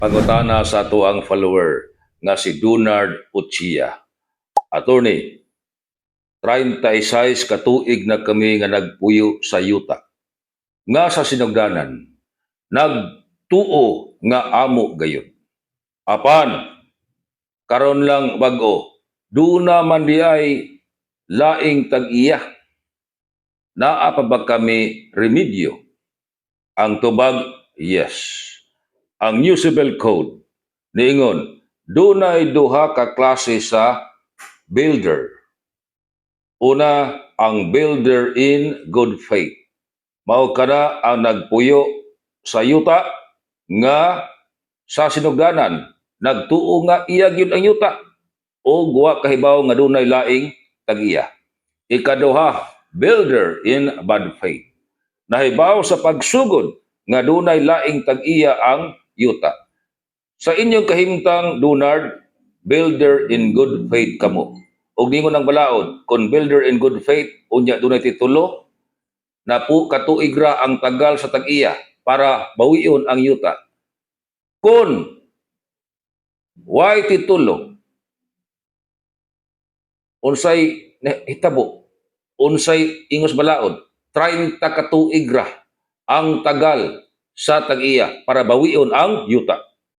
Pangutana sa atoang follower nga si Donard Uchia. Attorney, 36 ka tuig na kami nga nagpuyo sa yuta. Nga sa sinugdanan, nagtuo nga amo gayud. Apan, karon lang bag-o, duna man diay laing tag-iya. Naa pa ba kami remedyo? Ang tubag, yes. Ang New Civil Code niingon, dunay duha ka klase sa builder. Una, ang builder in good faith. Mao kana ang nagpuyo sa yuta nga sa sinugdanan nagtuo nga iya gyud ang yuta o wa kahibaw nga dunay laing tag-iya. Ikaduha, builder in bad faith. Nahibaw sa pagsugod nga dunay laing tag-iya ang yuta. Sa inyong kahimtang, Donard, builder in good faith kamo. Og ningon ang balaod, kung builder in good faith, unya dunay titulo, napo katuig ra ang tagal sa tag-iya para bawion ang yuta. Kung way titulo, unsay hitabo, unsay ingos balaod, 30 ka tuig ra ang tagal sa tag-iya para bawion ang yuta.